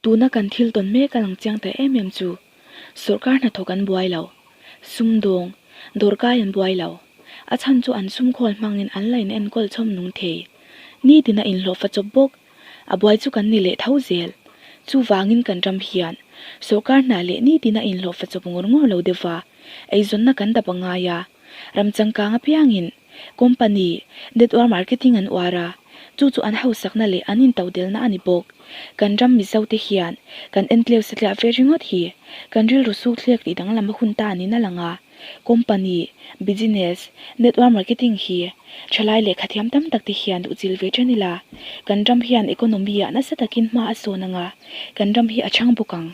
Tuna kan thil tawn mek a lang chiang ta em em chu sawrkar hnathawk an buai lo, sumdawng, dawrkai an buai lo. A chhan chu an sumkhawl hmangin an la in enkawl chhawm nung thei. Nitin a inhlawhfa chawp bawk. A buai chu kan ni leh tho zel. Chuvangin kan ram hian sawrkar hna leh nitin a inhlawhfa chawp ngawr ngawr lo deuh va, eizawnna kan dap a ngai a. Ram changkang apiangin company, network marketing an uar a, chu chu an hausakna leh an intodelna a ni bawk. Kan ram Mizote hian kan entleu satliah ve ringawt hi kan rilru suk thlek tih danglam a hun ta niin a lang a. Company, business, network marketing hi thalai lehkha thiam tam tak te hian duh chil ve ṭan ila, kan ram hian economy ah nasa takin hma a sawn ang a, kan ram hi a chhang bawk ang.